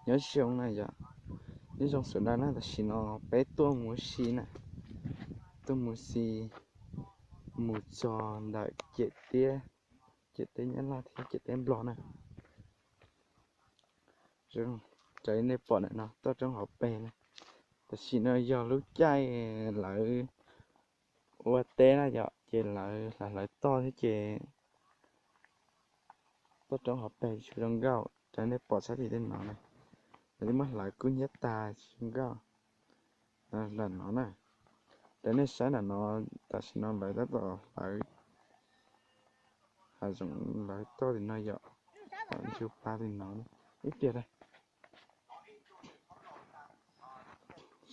Nyob zoo na yom, nyob zoo sawv daws na, tam sim no peb tuaj mus si na, tuaj mus si mus txog ntawm ciam teb, ciam teb Nyab Laj thiab ciam teb Nplog na. Raws li nej pom ntawm no toj roob hauv pes na, tam sim no yog lub caij lawv ua teb na yom, ces lawv hlawv toj thiab ces toj roob hauv pes tsis zoo nkauj. Raws li nej pom sab tim tej no na, lawv twb muab hlawv kub hnyiab tas tsis zoo nkauj. Ntawm no na, raws li nej saib ntawm no, tam sim no lawv tab tom hlawv, hav zoov lawv toj tim no yom, ntsuj pa tim no ib pliag na.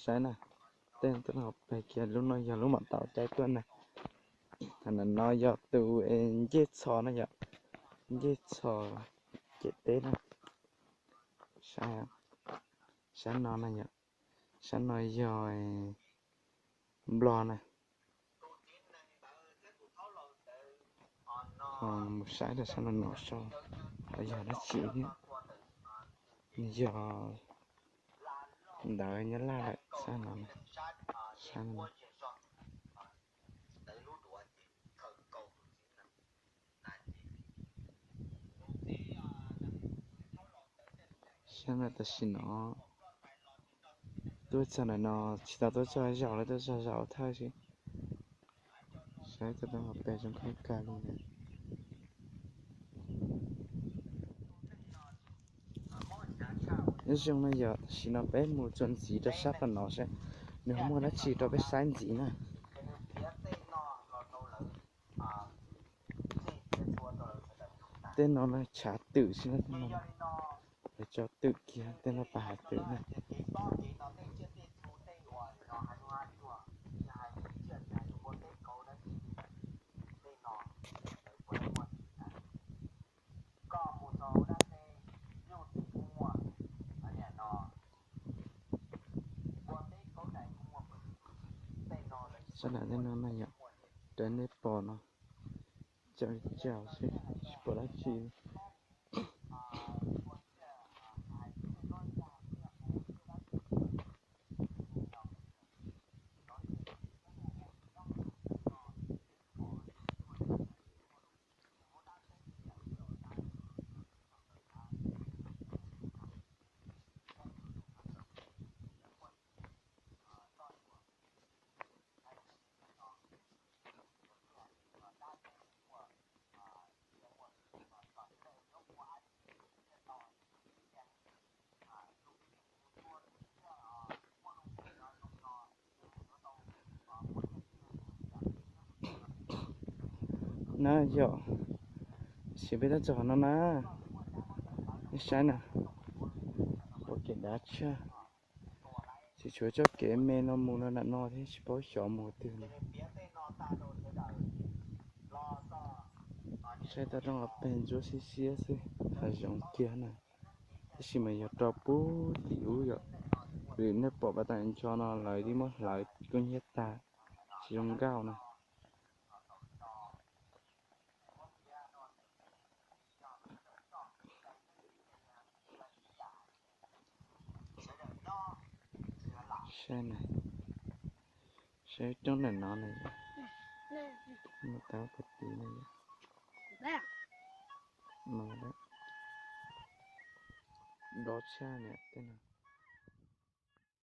Saib na, tej no pes kiag, lub no yog lub mam tau caij tuaj na. Ntawm no yog tus ncej txhos na yom, ncej txhos ciam teb na. Sab no na yom, sab no yog Nplog na. Ho mus saib rau sab no no so, ho yog dab tsi thiab, yog ntawd Nyab Laj lawm sab no, sab no. Sab no tam sim no tuaj txog ntawm no, tsis tau tuaj txog zaum li, tuaj txog zaum thawj xwb. Saib toj roob hauv pes zoo nkauj kawg li na. Nyob zoo na yom, tam sim no peb mus txuas ntxiv rau sab tom no seb nws ho muaj dab tsi rau peb saib ntxiv na. Tej no na tshav twm xwb na, tej no lawv tso twm kiag, tej no pas hav twm na. Sab nram tej no na yom, raws nej pom no, caum caum xwb tsis pom dab tsi. Na yom, sim peb tab txog no na, nej saib na, ua kev dav tshaj. Tsis tshuav txoj kev me no mus no nram no thiab tsis paub xyov mus twg no. Saib toj roob hauv pes ntsuab xiab xiab xwb, hav zoov kiag na. Tab sis mas yog rau puag tim ub yom, vim nej pom pas tas ncho no lawv twb muab hlawv kub hnyiab tag, tsis zoo nkauj na. Saib na, saib roob ntawm no na, mus tau puag tim no, no, dob tshaj niam tej no.